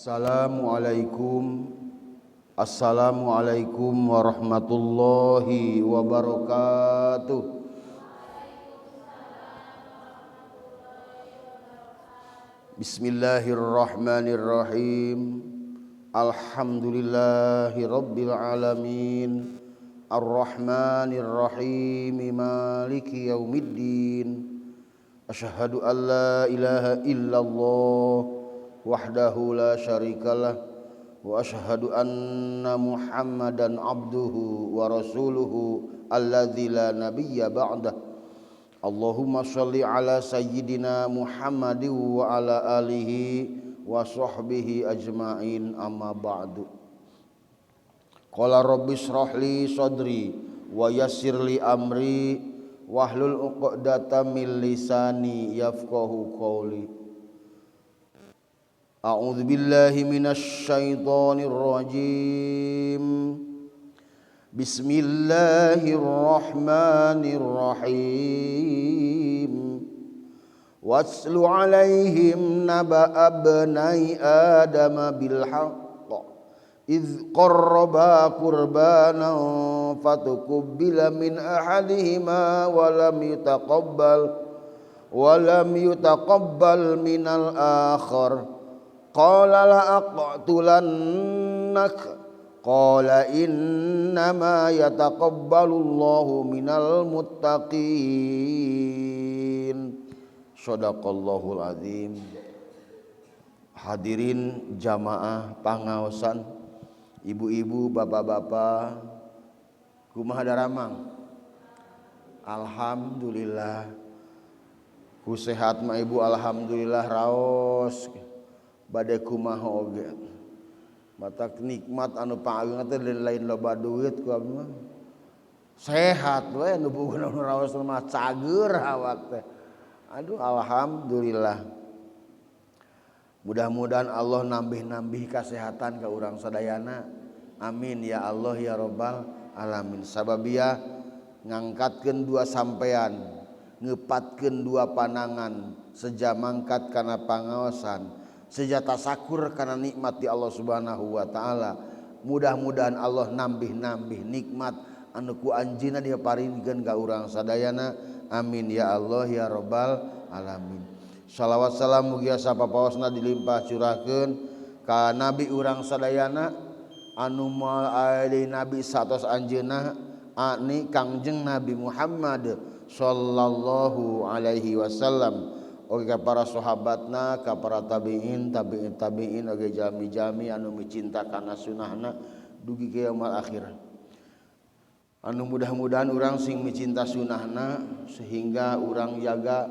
Assalamualaikum. Assalamualaikum warahmatullahi wabarakatuh. Bismillahirrahmanirrahim. Alhamdulillahi rabbil alamin. Arrahmanirrahim. Maliki yaumiddin. Asyhadu an la ilaha illallah wahdahu la syarikalah wa asyhadu anna Muhammadan abduhu wa rasuluhu alladzi la nabiyya ba'dah. Allahumma shalli ala sayyidina Muhammadin wa ala alihi wa sahbihi ajma'in, amma ba'du. Qala rabbi shrah li sadri wa yassir li amri wahlul 'uqdatam min lisani yafqahu qawli. A'udzu billahi minasy syaithanir rajim. Bismillahirrahmanirrahim. Watslu 'alaihim naba'a ibnai Adam bil haqq idz qarraba qurbanan fatuqbila min ahadihima wa lam yutaqabbal minal akhar. Qala la aqtulannak qala innama yataqabbalullahu minal muttaqin. Shadaqallahul azim. Hadirin jamaah pangaosan, ibu-ibu, bapak-bapak, kumaha daramang? Alhamdulillah. Ku sehat mah ibu, alhamdulillah raos. Bade kumaha oge. Matak nikmat anu pangageung teh lain loba duit ku abdi mah. Sehat we nu bugun anu raos mah cager awak teh. Aduh, alhamdulillah. Mudah-mudahan Allah nambih-nambih kasehatan ka urang sadayana. Amin ya Allah ya robbal alamin. Sababia ngangkatkeun dua sampean, ngepatkeun dua panangan, seja mangkat kana pangaosan, seja tasakur kana nikmat di Allah Subhanahu wa taala. Mudah-mudahan Allah nambih-nambih nikmat anu ku anjeunna diparinkeun ka urang sadayana. Amin ya Allah ya robbal alamin. Salawat salam mugia sapapaosna dilimpah curahkeun ka nabi urang sadayana anu moal aya deui nabi satos anjeunna ani Kangjeng Nabi Muhammad sallallahu alaihi wasallam. Oge ka para sahabatna, ka para tabiin, tabiin tabiin, oge jami-jami anu micinta kana sunahna dugi ka yaumul akhir. Anu mudah-mudahan urang sing micinta sunahna sehingga urang jaga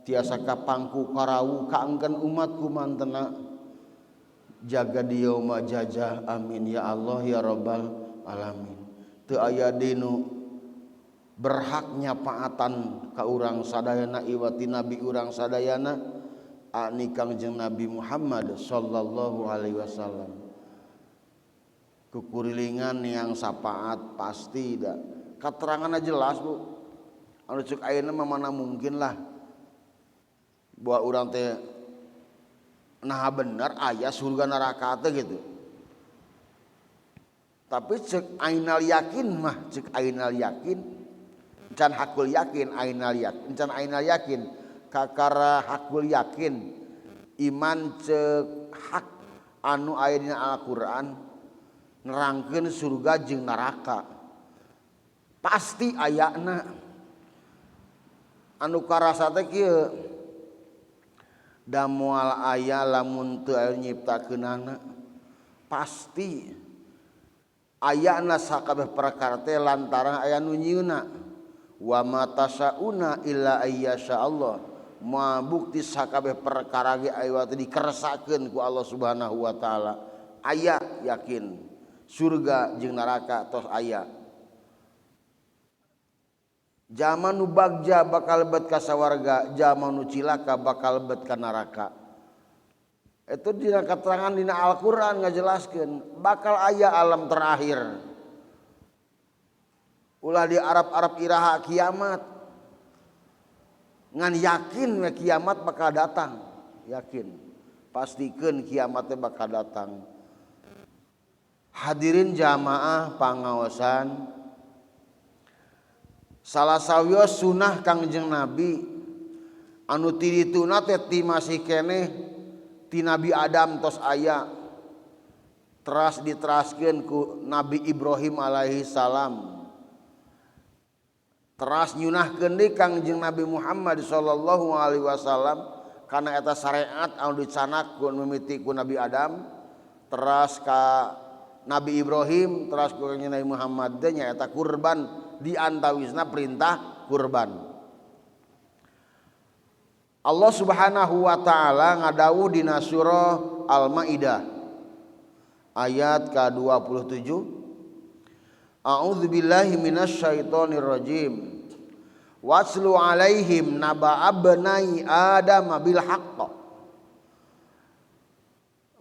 tiasa kapangku karawu kaangkeun umat kumantena jaga di yauma jajah. Amin ya Allah ya robbal alamin. Teu aya dinu berhak nyapaatan ka urang sadayana iwati nabi urang sadayana ani Kangjeng Nabi Muhammad sallallahu alaihi wasallam. Kukurilingan yang sapaat pasti da kateranganna jelas bu. Anu cek ayeuna mah mana mungkin lah bahwa urang teh nah bener aya surga neraka teh gitu. Tapi cek ainal yakin mah, cek ainal yakin can hakul yakin, ainal yakin can ainal yakin kakara hakul yakin iman cek hak anu aya dina Al-Qur'an nerangkeun surga jeung neraka pasti ayana. Anu karasa teh kieu da moal aya lamun teu aya nyiptakeunana pasti ayana sakabeh perkara teh lantaran aya nu nyieunna. Wa ma tasauna illa ayyasha Allah. Ma bukti sakabeh perkara ge aya teh dikeresakeun ku Allah Subhanahu wa taala. Aya yakin surga jeung neraka tos aya. Zaman nu bagja bakal lebet ka sawarga, zaman nu cilaka bakal lebet ka neraka. Itu dina keterangan dina Al-Qur'an ngajelaskeun bakal aya alam terakhir. Ulah di Arab-Arab iraha kiamat. Ngan yakin we kiamat bakal datang, yakin. Pastikeun kiamat teh bakal datang. Hadirin jamaah pangaosan, salah sawios sunah Kangjeng Nabi anu ti dituna teh ti masih keneh ti Nabi Adam tos aya, teras diteraskeun ku Nabi Ibrahim alaihi salam, teras nyunahkeun deui Kangjeng Nabi Muhammad sallallahu alaihi wasallam kana eta syariat anu dicanak ku mimiti ku Nabi Adam teras ka Nabi Ibrahim teras ku Kangjeng Nabi Muhammad teh nyaeta kurban, di antawisna perintah kurban. Allah Subhanahu wa taala ngadawuh dina surah Al-Maidah ayat ka-27, A'udzubillahi minasyaitonir rajim. Watslu alaihim naba abnai Adam bil haqq.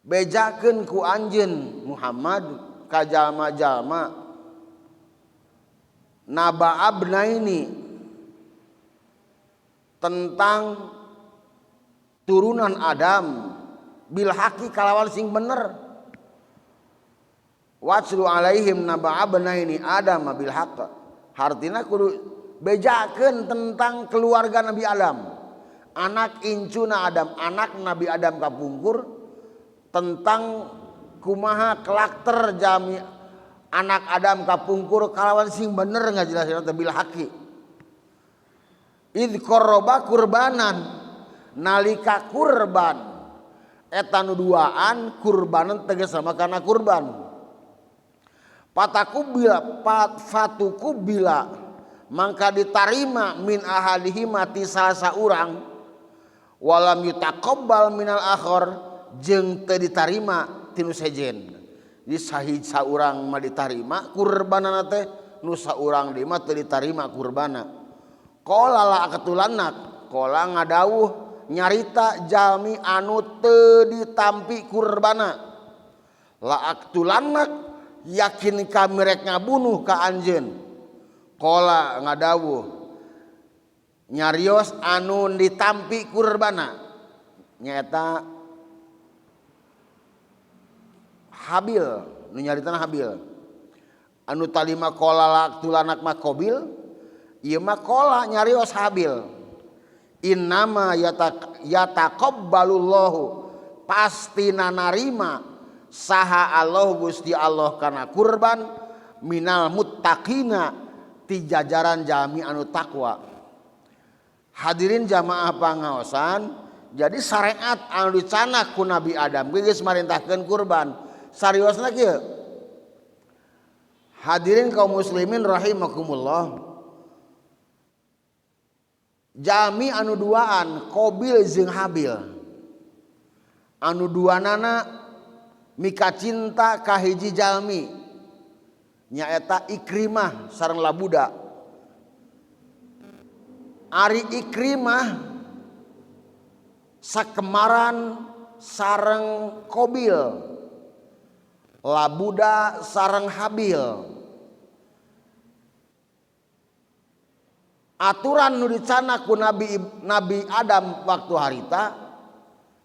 Bejakeun ku anjeun Muhammad ka jalma-jalma naba abnaini tentang turunan Adam bil haqqi kalawan sing bener. Watslu alaihim naba abnaini Adam bil haqq. Hartina kudu bejakeun tentang keluarga Nabi Adam, anak incuna Adam, anak Nabi Adam kapungkur, tentang kumaha karakter jami anak Adam kapungkur kalawan sing bener ngajelasin teh bil haqqi. Idz qarraba kurbanan, nalika kurban eta nu duaan kurbanan tegas sama kana kurban. Patakubila pat fatukubila mangka ditarima min ahadihima ti salah saurang walam yutaqabbal minal akhar jeung teu ditarima ti nu sejen. Di sahij saurang mah ditarima kurbanana teh, nu saurang deui mah teu ditarima kurbana. Qala la aqtulanak, qala ngadawuh nyarita jalmi anu teu ditampi kurbana. La aqtulanak, yakin kami rek ngabunuh ka anjeun. Qala ngadawuh nyarios anu ditampi kurbana nyaeta Habil, nu nyaritana Habil. Anu talima qala laqtulanak mah Qabil, ieu mah qala nyarios Habil. Innama yataqabbalullahu, pasti nanarima saha Allah Gusti Allah kana kurban minal muttaqina ti jajaran jalmi anu takwa. Hadirin jamaah pangaosan, jadi syariat anu dicanak ku Nabi Adam geus marintahkeun kurban. Sariosna kieu. Hadirin kaum muslimin rahimakumullah. Jami anu duaan Qabil jeung Habil. Anu duanana mika cinta ka hiji jalmi nyaeta Ikrimah sareng Labuda. Ari Ikrimah sakemaran sareng Qabil, Labuda sareng Habil. Aturan nu dicanak ku Nabi Adam waktu harita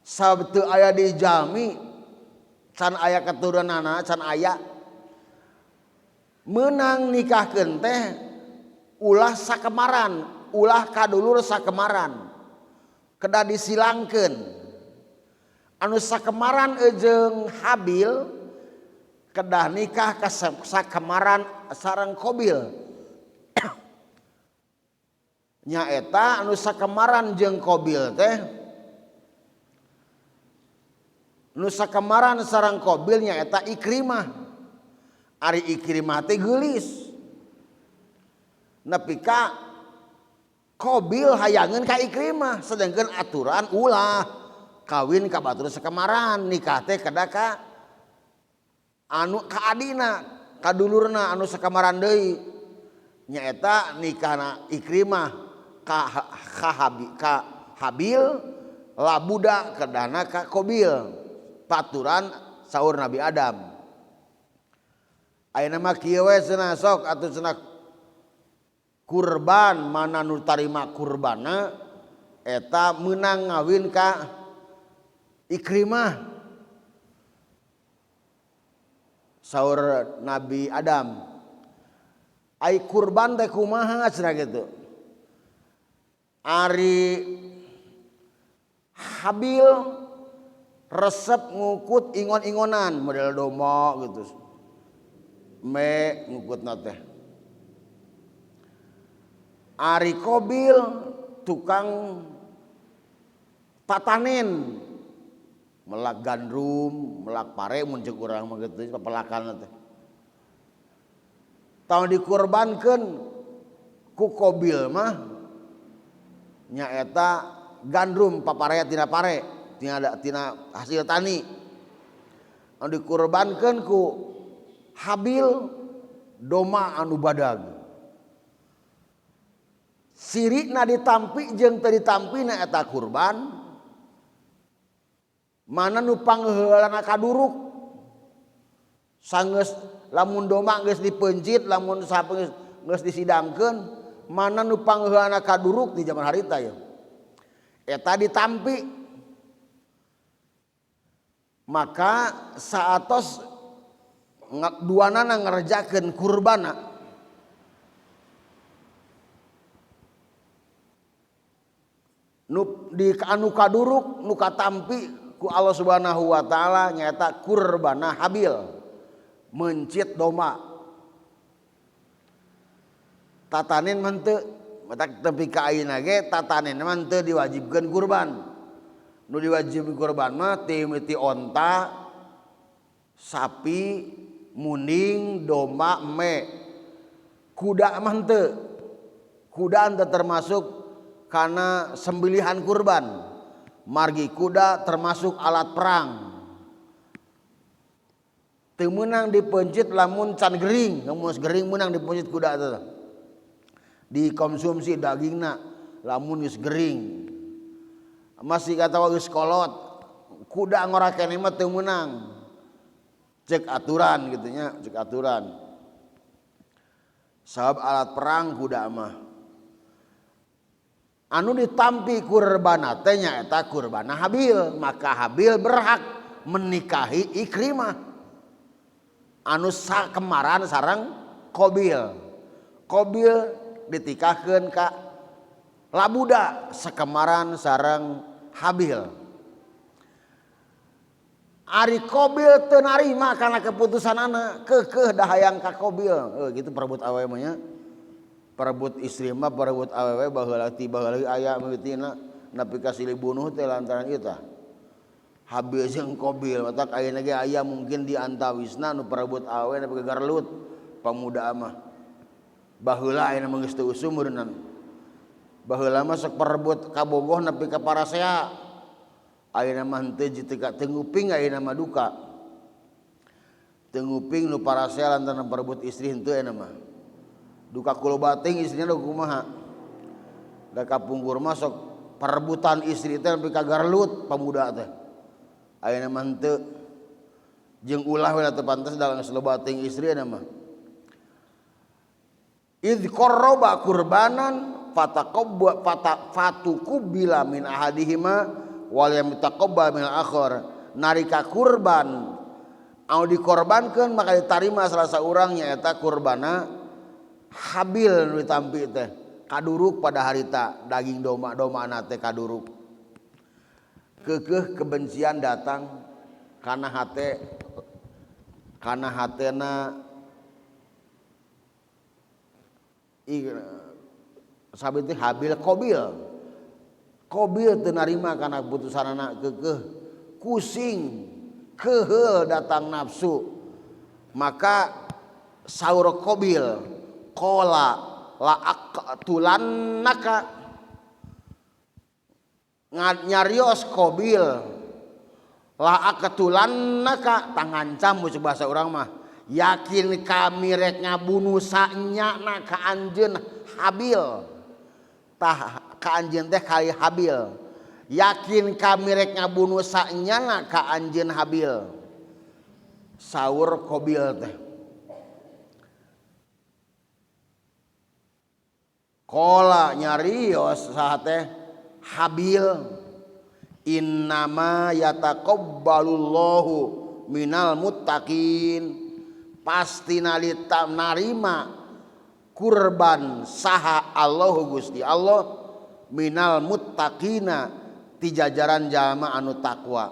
sabab teu aya di jalmi, can aya keturunanana, can aya meunang nikahkeun teh ulah sakemaran, ulah kadulur sakemaran, kedah disilangkeun. Anu sakemaran jeung Habil kedah nikah ka sakemaran sareng Qabil. Nyaeta anu sakemaran jeung Qabil teh, nu sakemaran sareng Qabil nyaeta Ikrimah. Ari Ikrimah teh geulis nepi ka Qabil hayangeun ka Ikrimah, sedangkan aturan ulah kawin ka batur sakemaran, nikah teh kedah ka anu ka adina, ka dulurna anu sakemaran deui. Nyaeta nikahna Ikrimah ka Habil, Labuda kedana ka Qabil. Paturan saur Nabi Adam. Ayeuna mah kieu we cenah sok atuh cenah Kurban mana nu tarima kurbana eta meunang ngawin ka Ikrimah. Saur Nabi Adam, ai kurban teh kumaha cenah kitu. Ari Habil resep ngukut ingon-ingonan model domba gitu. Me ngukutna teh. Ari Kobil tukang tatanen, melak gandrum, melak pare mun ceuk urang mah kitu pepelakan teh. Tong dikurbankeun ku Kobil mah nyaeta gandrum paparea tina pare, tina hasil tani. Anu dikurbankeun ku Habil domba anu badag. Sirikna ditampi jeung teu ditampina eta kurban. Mana nu pangheulana kaduruk. Sanggeus lamun domba geus dipencit, lamun sapi geus disidangkeun, mana nu pangheulana kaduruk di zaman harita ya. Eta ditampi. Maka saatos duanana ngerjakeun kurbana. Nu di anu kaduruk nu katampi ku Allah Subhanahu wa taala nyaeta kurbana Habil mencit domba. Tatanen mah teu, matak tepi ka ayeuna ge tatanen mah teu diwajibkeun kurban. Nu diwajibkeun kurban mah ti onta, sapi, muning, domba, eme. Kuda mah henteu. Kuda henteu termasuk karena sembelihan kurban. Margi kuda termasuk alat perang. Teu meunang dipencit lamun can gering, lamun gering meunang dipencit kuda teh. Dikonsumsi dagingna lamun geus gering. Masih kata geus kolot, kuda ngora keneh mah teu meunang. Cek aturan gitu nya, cek aturan. Sabab alat perang kuda mah. Anu ditampi kurbana teh nyaeta kurbana Habil, maka Habil berhak menikahi Ikrimah. Anu sakemaran sareng Kobil. Kobil ditikahkeun ka Labuda sakemaran sareng Habil. Ari Kobil teu narima kana keputusanana, keukeuh da hayang ka Kobil. Gitu perebut awewe mah nya. Perebut istri mah perebut awewe baheula ti baheula aya mimitina nepi ka silih bunuh teh lantaran ieu tah. Habil jeung Kobil matak ayeuna ge aya mungkin di antawisna nu perebut awewe nepi ka garlut pamuda mah. Baheula ayeuna mah geus teu usum meureunnan. Baheula mah sok perebut kabogoh nepi ka parasea. Ayeuna mah henteu jitu ka teu nguping ayeuna mah duka. Teu nguping nu parasea lantaran perebut istri henteu ayeuna mah. Duka kulo bating istrina duka kumaha. Da kapungkur mah sok perebutan istri teh nepi ka garlut pamuda teh. Ayeuna mah henteu. Jeung ulah we teu pantes da geus loba teuing istri ayeuna mah. Idz qarraba qurbanan fataqabba fatuqubila min ahadihima wal lam yataqabbal min al-akhar. Nalika kurban anu dikorbankeun maka ditarima salah saurang nyaeta kurbana Habil nu ditampi teh kaduruk pada harita daging domba-dombana teh kaduruk. Keukeuh kebencian datang kana hate, kana hatena sabit teh Habil Kobil. Kobil teu narima kana keputusanana keukeuh kusing keuheul datang nafsu. Maka saur Kobil qala la aqtulannaka, nyarios Kobil la aqtulannaka, tangancam mun bahasa urang mah, yakin kami rek ngabunuh sanyana ka anjeun Habil. Tah ka anjeun teh kali Habil. Yakin kami rek ngabunuh sanyana ka anjeun Habil. Saur Kobil teh. Qala nyarios saha teh Habil innama yataqabbalullahu minal muttaqin. Pasti nalita narima kurban saha Allahu Gusti Allah minal muttaqina ti jajaran jalma anu takwa.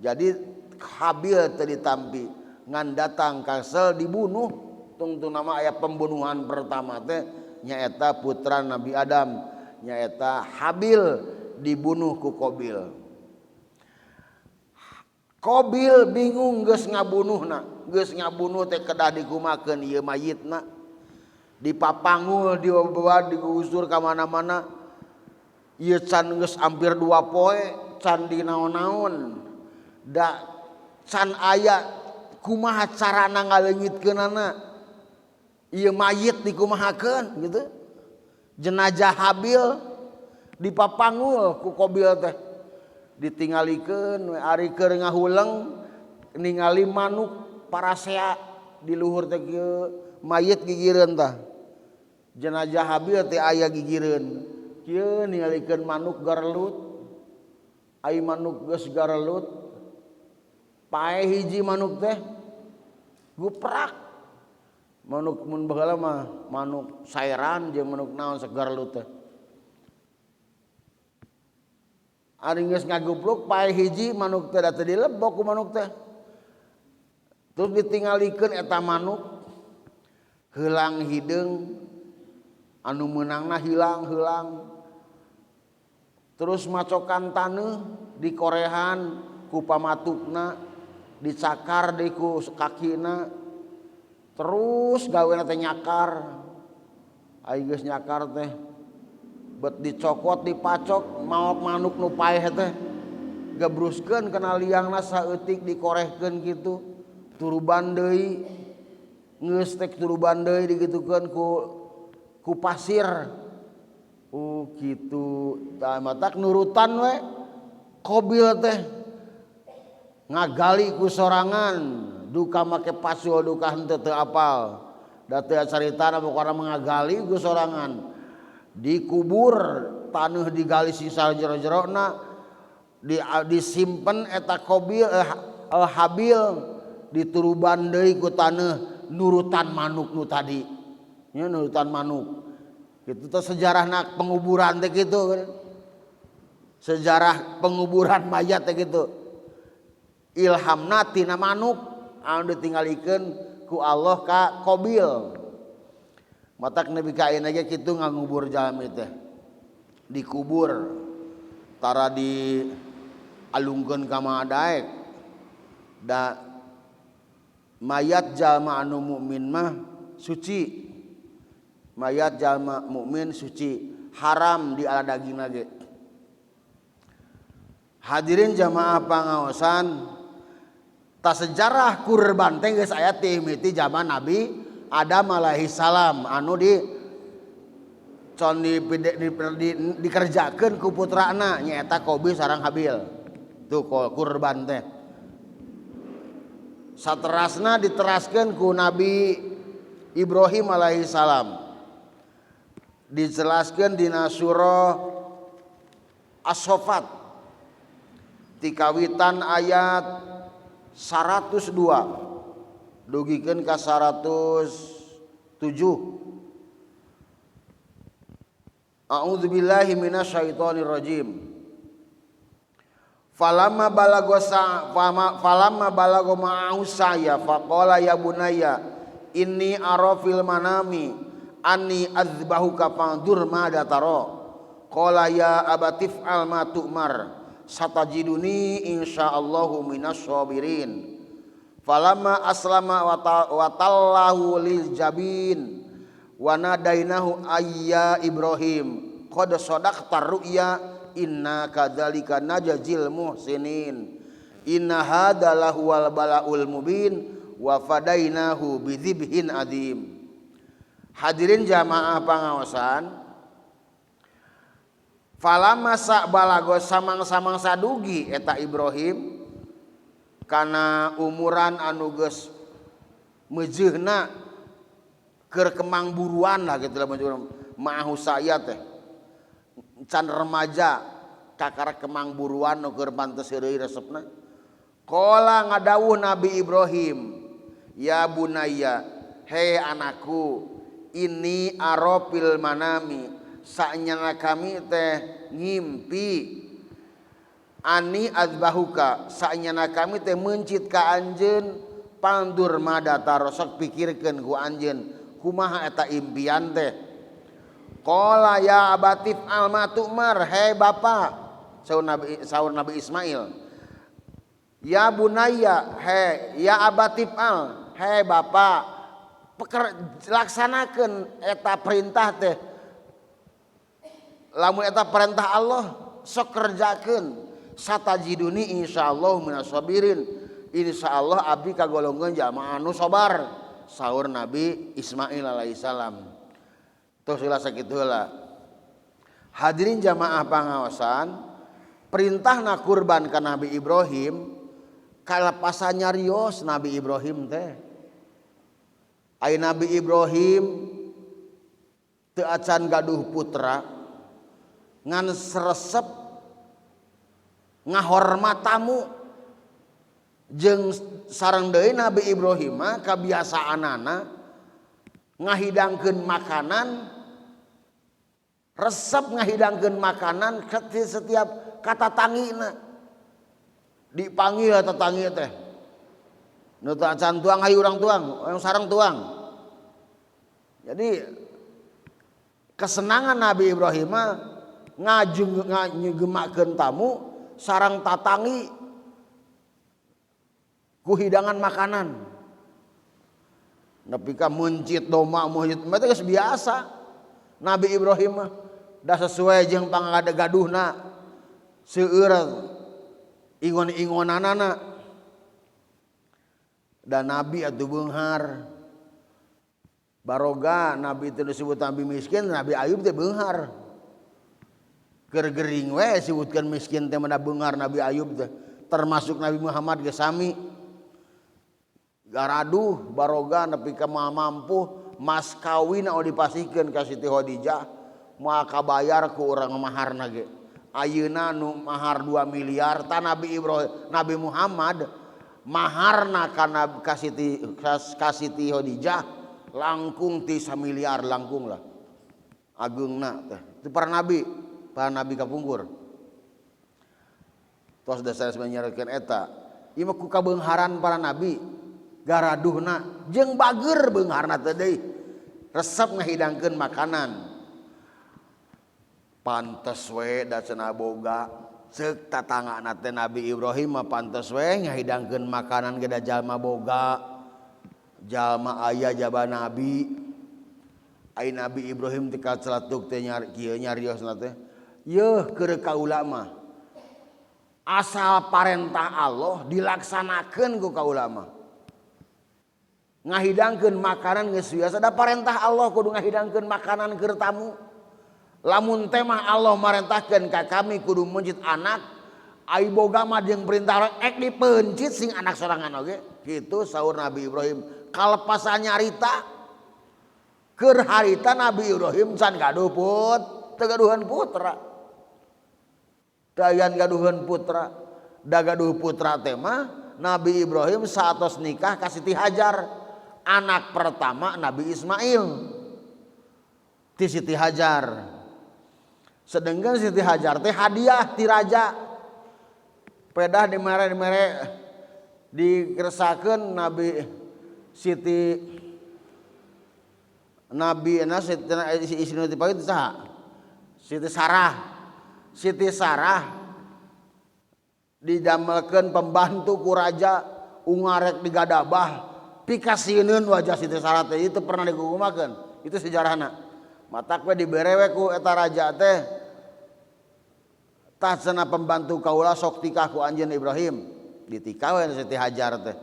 Jadi Habil teu ditampi ngan datang kasel dibunuh. Tungtung nama aya pembunuhan pertama teh nyaeta putra Nabi Adam nyaeta Habil dibunuh ku Qabil. Qabil bingung geus ngabunuhna, geus ngabunuh teh kedah dikumakeun ieu mayitna. Dipapangul, dibawa, digusur ka mana-mana. Ieu can geus hampir 2 poe can dinaon-naon. Da can aya kumaha carana ngaleungitkeunana. Ieu mayit dikumahakeun gitu. Jenazah Habil dipapangul ku Qabil teh. Ditinggalikeun we ari keur ngahuleng ningali manuk parasea di luhur teh kieu mayit gigireun tah. Jenazah Habil teh aya gigireun. Kieu ningalikeun manuk garelut. Ai manuk geus garelut. Pae hiji manuk teh guprak. Manuk mun baheula mah manuk sairan jeung manuk naon segarelut teh. Ari geus ngagupluk pae hiji manuk teh da teu dilebok ku manuk teh. Terus ditingalikeun eta manuk heulang hideung anu meunangna hilang-heulang. Terus macokan taneuh dikorehan ku pamatukna, dicakar deui ku kakina. Terus gawena teh nyakar. Ai geus nyakar teh bet dicokot dipacok maok manuk nu paeh teh gebruskeun kana liangna saeutik dikorehkeun kitu turuban deui geus teh turuban deui digitukeun ku pasir. Oh kitu tah matak nurutan we Qabil teh ngagali ku sorangan duka make pasul duka henteu teu apal da teu caritana pokona ngagali ku sorangan. Dikubur taneuh digali sisa jero-jerona disimpen eta Qabil Habil dituruban deui ku taneuh nurutan manuk nu tadi nya nurutan manuk kitu teh sejarahna penguburan teh kitu. Sejarah penguburan mayat teh kitu ilhamna tina manuk anu ditinggalikeun ku Allah ka Qabil. Matak nepi ka ayeuna ge kitu ngangubur jalmi teh. Dikubur tara di alungkeun ka madaek. Da mayat jalma anu mukmin mah suci. Mayat jalma mukmin suci, haram di ala dagingna ge. Hadirin jamaah pangaosan, ta sejarah kurban teh geus aya ti mimiti zaman Nabi Adam alaihi salam anu di con di, di, di, dikerjakeun ku putrana nyaeta Qabil sareng Habil. Tuh kurban teh. Saterasna diteraskeun ku Nabi Ibrahim alaihi salam. Dijelaskeun dina surah As-Saffat tikawitan ayat 102 dugikeun ka 107. A'udzubillahi minasyaitonir rajim. Falamma balago falamma balago ma'ahu sa'ya faqala ya bunayya inni ara fil manami anni azbahuka fanzur ma tara. Qala ya abati fa'al ma tu'mar satajiduni insyaallahu minas sabirin. Falamma aslama wa tallahu lil jabin wa nadainahu ayya Ibrahim qad sadaqta ru'ya inna kadzalika najzil muhsinin inna hadza lahuwal balaul mubin wa fadainahu bidzibhin adzim. Hadirin jamaah pangaosan, falamma balago samang-samang sadugi eta Ibrahim kana umuran anu geus meujeuhna keur kemang buruan lah gitu lah, Ma'ahu saya teh can remaja kakara kemang buruan nu keur pantes heureuy resepna. Qala ngadawuh Nabi Ibrahim, ya bunayya, hei anakku, ini arofil manami, sanyana kami teh ngimpi ani azbahuka, sanyana kami teh mencit ka anjeun, pandur madata rosok pikirkeun ku anjeun kumaha eta impian teh. Qala ya abatif alma tu'mar, hei bapa, saur Nabi Ismail, ya bunayya, hei ya abatif al, hei bapa, laksanakeun eta perintah teh, lamun eta perintah Allah sok kerjakeun, satajiduni insyaallah minas sabirin, insyaallah abdi kagolongan jamaah anu sabar, saur Nabi Ismail alaihissalam. Tos heula sakitu heula. Hadirin jamaah pangaosan, perintahna kurban ka Nabi Ibrahim kalepasan nyarios Nabi Ibrahim teh. Ai Nabi Ibrahim teu acan gaduh putra ngan seresep ngahormat tamu, jeung sareng deui Nabi Ibrahim mah kabiasaanana ngahidangkeun makanan, resep ngahidangkeun makanan setiap kata tangina dipanggil tetangi teh nu teu acan tuang, hayu urang tuang, urang sareng tuang. Jadi kesenangan Nabi Ibrahim mah ngajengemakeun tamu sareng tatangi ku hidangan makanan. Nepi ka meuncit domba, meuncit mah geus biasa. Nabi Ibrahim mah da sesuai jeung pangagaduhna, seueur ingon-ingonanana. Dan Nabi atuh beunghar. Baroga Nabi itu disebut Nabi miskin, Nabi Ayub teh beunghar. Keur gering we disebutkeun miskin teh mana beunghar Nabi Ayub teh. Termasuk Nabi Muhammad ge sami. Garaduh baroga nepi ka moal mampu mas kawin anu dipasihkeun ka Siti Khadijah moal kabayar ku urang maharna ge. Ayeuna nu mahar 2 miliar ta Nabi Ibrahim, Nabi Muhammad maharna kana ka Siti Khadijah langkung ti samiliar langkung lah ageungna teh. Itu para nabi kapungkur. Tos dasar menyaratkan eta ieu mah ku kabeungharan para nabi garaduhna jeung bager beungharna teh deui resep ngahidangkeun makanan. Pantes we da cenah boga ceuk tatanggana teh Nabi Ibrahim mah pantes we ngahidangkeun makanan ge da jalma boga, jalma aya jaba nabi. Ai Nabi Ibrahim teh kacelatuk teh kieu nyariosna teh, yeuh keur kaula mah asal parentah Allah dilaksanakeun ku kaula mah. Ngahidangkeun makanan geus biasa da parentah Allah kudu ngahidangkeun makanan keur tamu. Lamun teh mah Allah marentahkeun ka kami kudu meuncit anak, ai boga mah jeung perintah ek dipeuncit sing anak sorangan oge. Kitu saur Nabi Ibrahim. Kalepasan nyarita keur harita Nabi Ibrahim can gaduh teu gaduhan putra. Teu aya gaduhan putra. Da gaduh putra teh mah Nabi Ibrahim saatos nikah ka Siti Hajar. Anak pertama Nabi Ismail ti Siti Hajar. Sedangkan Siti Hajar teh hadiah ti raja. Pedah dimere-mere dikeresakeun Nabi Siti Nabi na Siti istri nu dipanggil itu saha? Siti Sarah. Siti Sarah didamelkeun pembantu ku raja ungarek digadabah pikasieun wajah Siti Sarah teh itu pernah dikukumakeun. Itu sejarahna. Matak we dibere we ku eta raja teh tah cenah pembantu kaula sok tikah ku anjeun Ibrahim. Ditikah we Siti Hajar teh.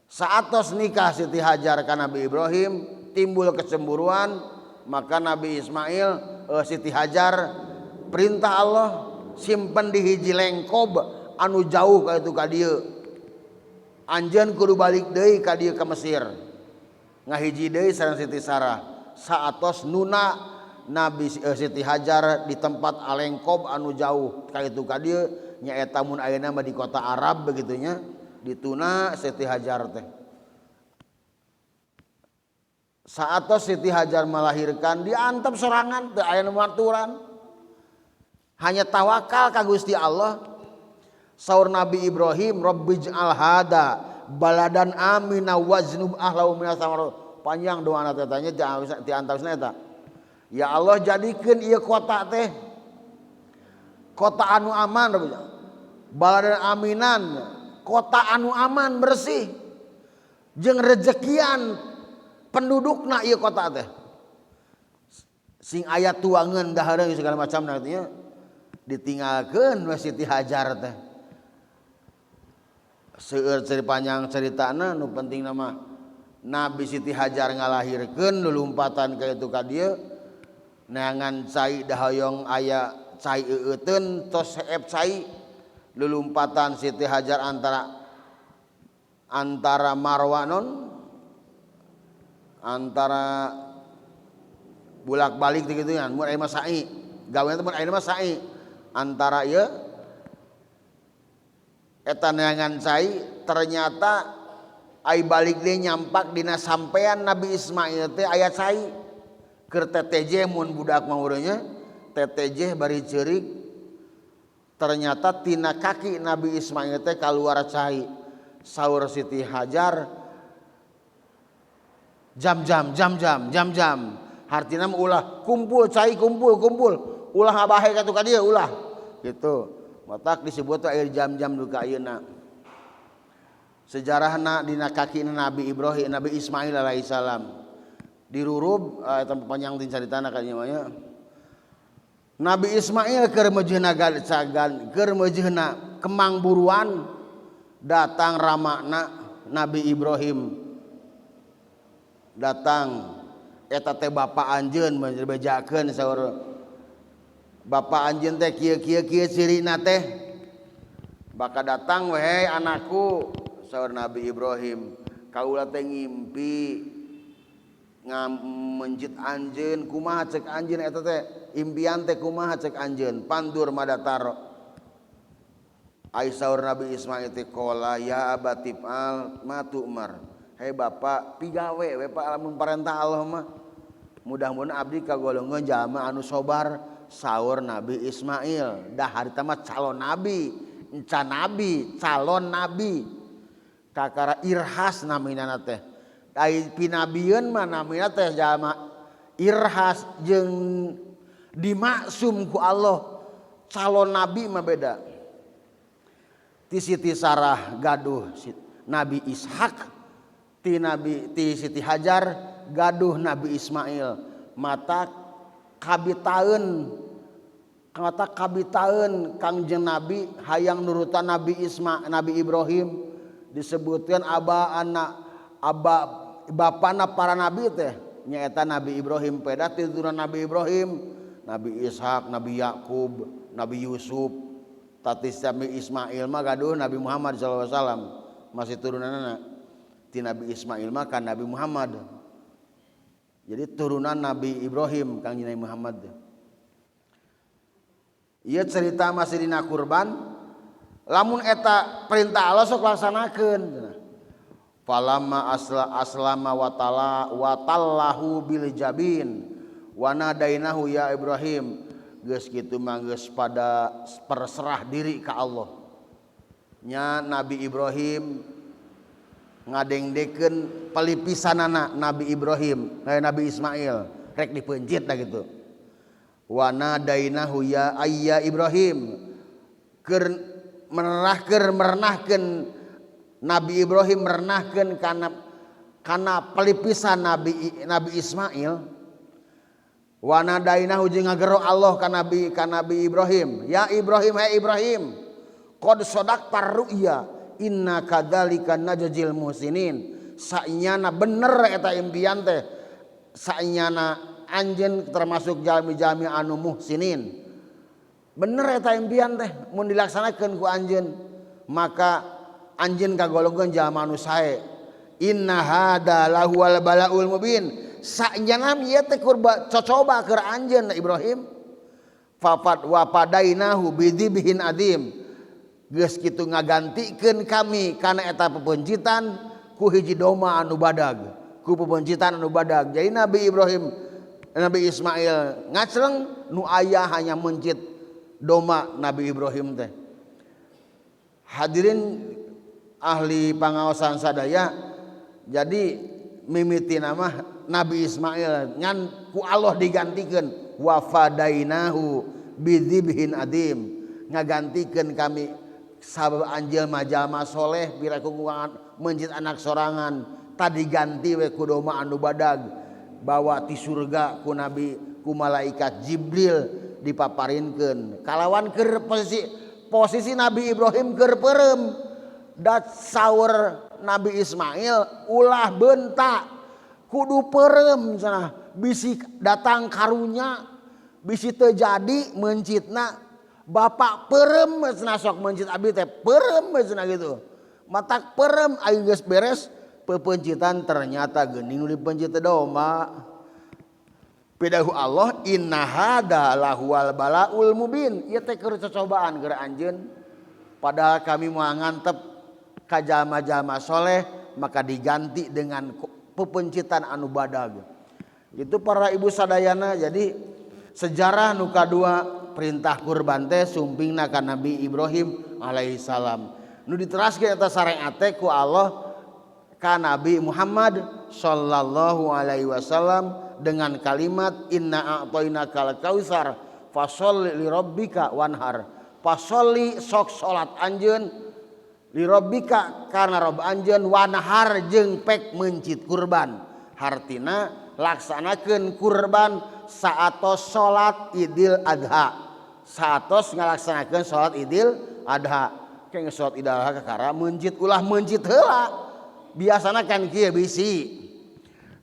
Saatos nikah Siti Hajar ka Nabi Ibrahim timbul kecemburuan, maka Nabi Ismail Siti Hajar perintah Allah simpen di hiji lengkob anu jauh ka itu ka dieu. Anjeun kudu balik deui ka dieu ka Mesir. Ngahiji deui sareng Siti Sarah. Saatos nuna Nabi Siti Hajar di tempat alengkob anu jauh ka itu ka dieu nyaeta mun ayeuna mah di kota Arab begitunya dituna Siti Hajar teh. Saat Siti Hajar melahirkan diantep sorangan teu aya nu maturan. Hanya tawakal ka Gusti Allah. Saur Nabi Ibrahim, Rabbij'al hada baladan amina waznub ahlahu minas samarat. Panjang doana teh tanya ti antawisna eta. Ya Allah jadikeun ieu kota teh kota anu aman, baladan aminan, kota anu aman bersih jeung rezekian pendudukna ieu kota teh. Sing aya tuangeun dahareun segala macam artinya ditinggalkeun we Siti Hajar teh. Seueur cerita panjang ceritana nu penting nama Nabi Siti Hajar ngalahirkeun lulumpatan ka itu ka dieu neangan cai dahoyong aya cai eueuteun tos seep cai lulumpatan Siti Hajar antara Marwa non antara bolak-balik gitu kan mun aya mah sa'i gawe teh mun aya mah sa'i antara ieu eta neangan cai ternyata ai balik deui nyampak dina sampean Nabi Ismail teh aya cai keur TTJ mun budak mah urangnya TTJ bari ceurik ternyata tina kaki Nabi Ismail teh kaluar cai. Saur Siti Hajar jam jam jam jam jam jam hartina mah ulah kumpul cai kumpul kumpul ulah ngabahe ka ka dieu ulah gitu matak disebut air jam-jam duka ayeuna. Sejarahna dina kaki Nabi Ibrahim Nabi Ismail alaihissalam dirurub eta panjang tin caritana ka nya. Nabi Ismail keur meujeuhna cagan keur meujeuhna kemang buruan datang ramana Nabi Ibrahim datang eta teh bapa anjeun bejakeun saur bapa anjeun teh kieu kieu kieu cirina teh bakal datang wehei anakku saur Nabi Ibrahim kaula teh ngimpi ngamenjit anjeun kumaha cek anjeun eta teh impian teh kumaha cek anjeun pandur madataro ai saur Nabi Ismail teh qala ya abati fa'al ma tu'mar hei bapak pigawe we pak lamun parentah Allah mah mudah-mudahan abdi kagolongan jalma anu sobar saur Nabi Ismail dah harita mah calon nabi encan nabi calon nabi kakara irhas namina teh ai pinabieun mah namina teh jalma irhas jeung dimaksum ku Allah calon nabi mah beda ti Siti Sarah gaduh Nabi Ishak ti Nabi ti Siti Hajar gaduh Nabi Ismail mata kabitaeun kata kabitaeun Kangjeng Nabi hayang nurutan Nabi Isma Nabi Ibrahim disebutkan aba anak aba bapana para nabi teh nyaeta Nabi Ibrahim peda turunan Nabi Ibrahim Nabi Ishak Nabi Yakub Nabi Yusuf tati Nabi Ismail mah gaduh Nabi Muhammad sallallahu alaihi wasallam masih turunanna ti Nabi Ismail mah kan Nabi Muhammad. Jadi turunan Nabi Ibrahim Kangjeng Nabi Muhammad. Ieu cerita masih dina kurban lamun eta perintah Allah sok laksanakeun. Falamma aslama wa tala wa tallahu bil jabin wa nadainahu ya Ibrahim geus kitu mah geus pada perserah diri ka Allah. Nya Nabi Ibrahim ngadengdekeun pelipisanana Nabi Ibrahim Nabi Ismail rek dipencit dah gitu. Wa nadainahu ya ayya Ibrahim keur merenahkeun Nabi Ibrahim merenahkeun kana pelipisan Nabi Ismail. Wa nadainahu jeung ngagero Allah ka Nabi Ibrahim ya Ibrahim hai Ibrahim qad sadaqta ru'ya inna kadzalika najzil muhsinin sainyana bener eta impian teh sainyana anjeun termasuk jalmi-jalmi anu muhsinin bener eta impian teh mun dilaksanakeun ku anjeun maka anjeun kagolongkeun jalma anu sae inna hada lahuwal balaul mubin Saenjana ieu teh kurba cocoba keur anjeun Ibrahim. Fafat wa padainahu bidzibhin adim. Geus kitu ngagantikeun kami kana eta pepencitan ku hiji domba anu badag, ku pepencitan anu badag. Jadi Nabi Ibrahim, Nabi Ismail ngacleng nu aya hanya mencit domba Nabi Ibrahim teh. Hadirin ahli pangaosan sadaya, jadi mimiti nama Nabi Ismail ngan ku Allah digantikeun wa fadainahu bidzibhin adim, ngagantikeun kami sabab anjeun jalma soleh piraku mencit anak sorangan tadi ganti we ku domba anu badag bawa ti surga ku nabi ku malaikat Jibril dipaparinkeun kalawan keur posisi Nabi Ibrahim keur peureum dat saur Nabi Ismail ulah bentak kudu peureum cenah bisi datang karunya bisi teu jadi mencitna bapak peureum cenah sok mencit abdi teh peureum cenah gitu matak peureum aing geus beres pepencitan ternyata geuning nu dipencit teh domba. Pidahu Allah inna hada lahuwal balaul mubin, ieu teh keur cocobaan keur anjeun padahal kami moal ngantep ka jalma-jalma soleh maka diganti dengan pepencitan anu badag. Itu para ibu sadayana. Jadi sejarah nu kadua perintah kurban teh sumpingna ka Nabi Ibrahim alaihissalam. Nu diteraskeun eta syariat teh ku Allah ka Nabi Muhammad sallallahu alaihi wasallam dengan kalimat inna a'tainakal kautsar fasholli li rabbika wanhar. Fasholli sok salat anjeun li rabbika kana rob anjeun wanhar jeung pek mencit kurban. Hartina laksanakeun kurban saatos salat Idul Adha. Saatos ngalaksanakeun salat Idul Adha. Keng salat Idul Adha kakara mencit ulah mencit heula. Biasana kan kieu bisi.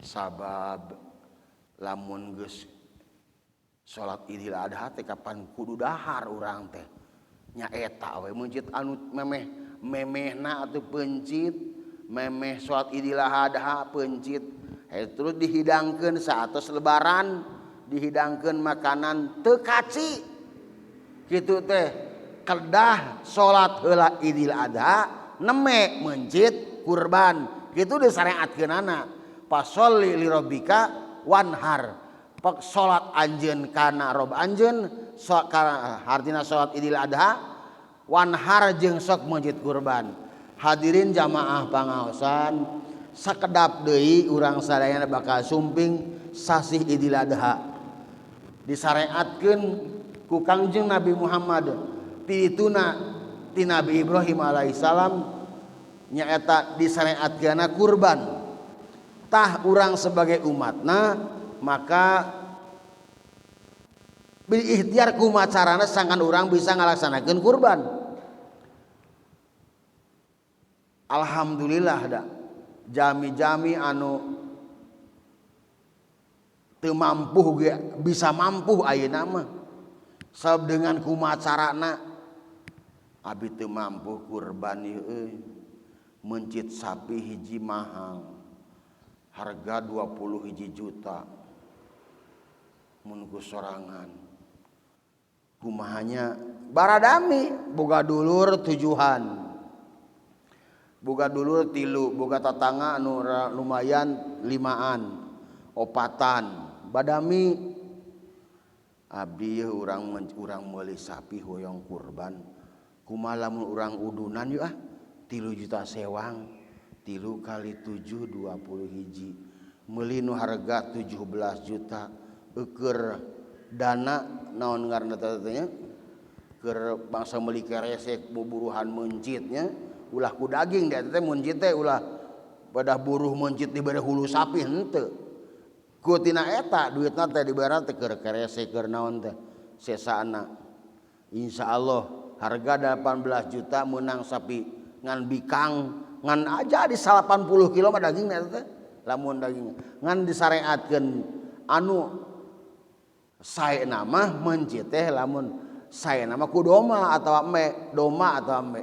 Sabab lamun geus salat Idul Adha teh kapan kudu dahar urang teh. Nya eta we mencit anu memeh memehna atuh pencit, memeh salat Idul Adha pencit. Terus dihidangkeun saatos lebaran, dihidangkeun makanan teu kaci. Kitu teh kedah salat heula Idul Adha neme mencit kurban. Kitu disareatkeunana. Fasholli li rabbika wanhar. Pek salat anjeun kana rob anjeun, kana hartina salat Idul Adha, wanhar jeung sok mencit kurban. Hadirin jamaah pangaosan, sakedap deui urang sadayana bakal sumping sasih Idul Adha. Disareatkeun ku Kangjeng Nabi Muhammad tituna ti Nabi Ibrahim alaihissalam nyaeta disareatkeunna kurban. Tah urang sebagai umatna maka berikhtiar kumaha carana sangkan urang bisa ngalaksanakeun kurban. Alhamdulillah da jami-jami anu teu mampu ge bisa mampu ayeuna mah. Sabab dengan kumaha carana abi teu mampu kurban ieu euy. Mencit sapi hiji mahal. Harga 20 hiji juta. Mun ku sorangan. Kumahanya baradami boga dulur tujuhan. Boga dulur tilu, boga tatangga anu lumayan limaan, opatan. Badami abdi ieu urang meuli sapi hoyong kurban. Kumaha lamun urang udunan yeuh ah 3 juta sewang. 3 kali 7 20 hiji. Meuli nu harga 17 juta. Eueur dana naon ngaranna teh nya? Keur bangsa meuli keresek buburuhan meuncitnya. Ulah ku daging da teh meuncit teh ulah badah buruh meuncit dibere hulu sapi henteu. Ku tina eta duitna teh dibere teh keur keresek keur naon teh sesana. Insyaallah harga 18 juta meunang sapi ngan bikang ngan aja di 80 kilo mah dagingna eta teh lamun daging ngan disareatkeun anu saena mah meuncit teh lamun saena mah ku doma atawa embe, doma atawa embe.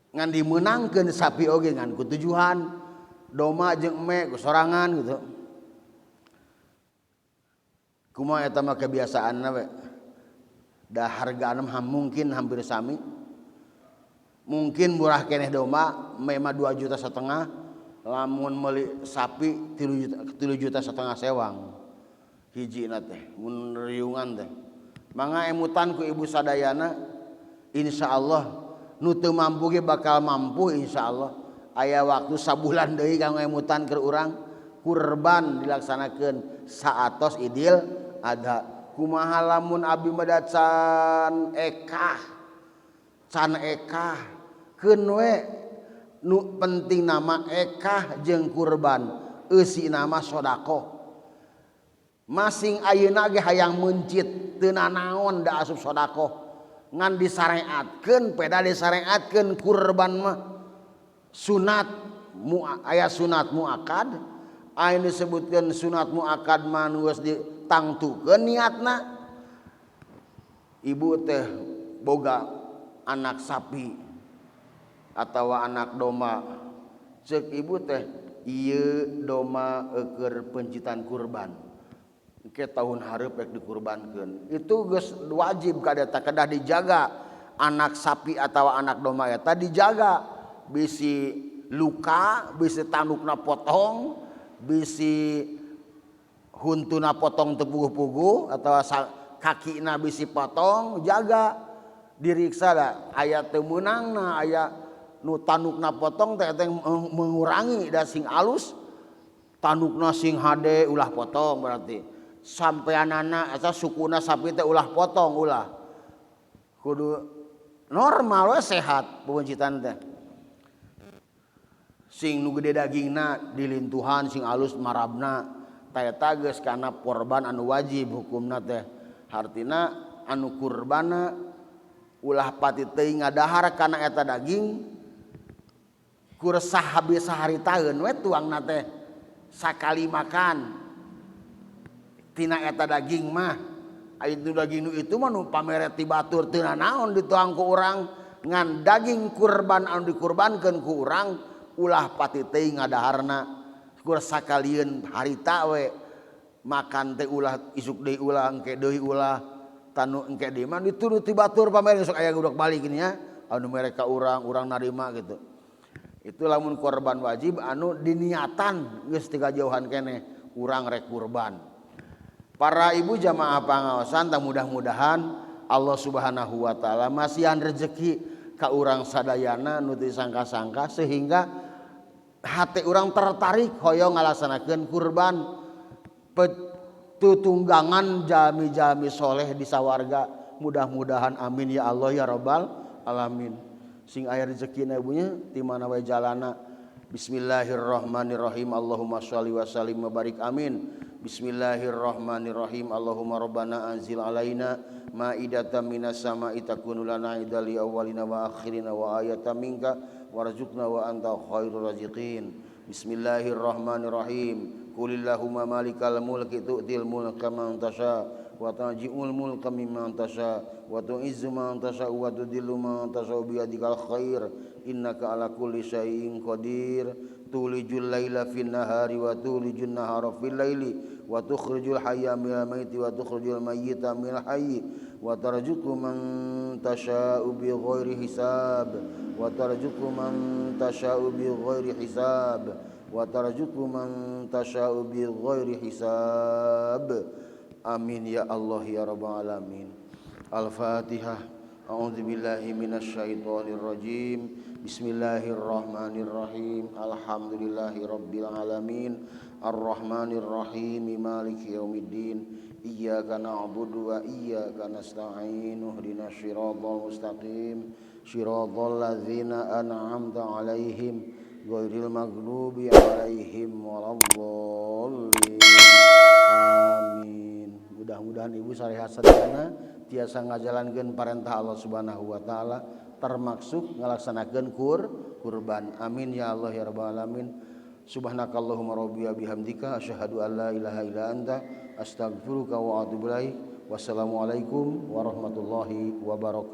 Ngan dimeunangkeun sapi oge ngan ku tujuan. Doma jeung eme ku sorangan gitu. Kumaha eta mah kebiasaanna we. Da hargana mah mungkin hampir sami. Mungkin murah keneh domba, eme mah 2,5 juta, lamun meuli sapi 3 juta, 3,5 juta sewang. Hijina teh mun riungan teh. Mangga emutan ku ibu sadayana, insyaallah nu teu mampu ge bakal mampu insyaallah. Aya waktu sabulan deui kanggo emutan keur urang kurban dilaksanakeun saatos Idul Adha. Kumaha lamun abdi mah can ekah, can ekah, keun we, nu penting nama ekah jeung kurban, eusina mah sedekah. Masing ayeuna ge hayang meuncit teu nanaon da asup sedekah, ngan disareatkeun, peda disareatkeun kurban mah sunat mu, aya sunat muakad. Aya disebutkeun sunat muakad mah nu geus ditangtukeun niatna. Ibu teh boga anak sapi atau anak domba, cek ibu teh ieu domba eueur pencitan kurban, ke tahun hareup rek dikurbankeun, itu geus wajib ka eta, kedah dijaga anak sapi atau anak domba eta, dijaga bisi luka, bisi tandukna potong, bisi huntuna potong teu puguh-puguh atau kakina bisi potong. Jaga, diriksa da aya teu meunangna, aya nu tandukna potong teh teh mengurangi da sing alus tandukna, sing hade ulah potong. Berarti sampeanana eta sukuna sapi teh ulah potong, ulah, kudu normal we, sehat peuncitan teh, sing nu gede dagingna dilintuhan, sing alus marabna. Tah eta geus kana korban anu wajib hukumna teh. Hartina anu kurbana ulah pati teuing ngadahar kana eta daging, kur habis saharitaeun we tuangna teh, sakali makan tina eta daging mah. Aya nu daging nu itu mah nu pamere ti batur teu nanaon dituang ku urang, ngan daging kurban anu dikurbankeun ku urang ulah pati teuing ngadaharna, kur sakalieun harita we makan teh, ulah isuk deui, ulah engke deui, ulah tanu engke deui mah dituduh ti batur pamere. Sok aya budak balik gini ya, anu mere ka urang, urang narima gitu. Itu lamun korban wajib anu diniatan geus jauhan keneh urang rek kurban. Para ibu jamaah pangaosan, tah mudah-mudahan Allah Subhanahu wa taala masihan rezeki ka urang sadayana nu teu sangka-sangka, sehingga hati urang tertarik hoyong ngalaksanakeun kurban, tutunggangan jalmi-jalmi soleh di sawarga. Mudah-mudahan, amin ya Allah ya robbal alamin, sing aya rezekina ibunya di mana wae jalana. Bismillahirrahmanirrahim. Allahumma sholli wa sallim wa barik, amin. Bismillahirrahmanirrahim. Allahumma rabbana anzil alaina maidatan minas sama'i takunu lana idan li awwalina wa akhirina wa ayatan minka warzuqna wa anta khairur raziqin. Bismillahirrahmanirrahim. Qulillahumma malikal mulki tu'til mulka man tasha wa tanzi'ul mulka mimman tasha wa tu'izzu man tasha wa tudhillu man tasha biyadikal khair innaka ala kulli syai'in qadir. Tulijul laila fin nahari wa tulijun nahara fil laili wa tukhrijul hayya minal mayyiti wa tukhrijul mayyita minal hayyi wa tarzuqu man tasha'u bighairi hisab wa tarzuqu man tasha'u bighairi hisab wa tarzuqu man tasha'u bighairi hisab. Amin ya Allah ya rabbal alamin. Al-Fatihah. A'udzu billahi minasyaitonir rajim. Bismillahirrahmanirrahim. Alhamdulillahi rabbil alamin. Arrahmanir rahim. Maliki yaumiddin. Iyyaka na'budu wa iyyaka nasta'in. Ihdinas siratal mustaqim. Siratal ladzina an'amta 'alaihim ghairil maghdubi 'alaihim waladdallin. Amin. Mudah-mudahan ibu sarehat sadayana tiasa ngajalankeun parentah Allah Subhanahu wa taala, termasuk ngalaksanakeun kurban. Amin ya Allah ya rabbal alamin. Subhanakallahumma rabbi wa bihamdika asyhadu an la ilaha illa anta astaghfiruka wa atubu ilaik. Wassalamualaikum warahmatullahi wabarakatuh.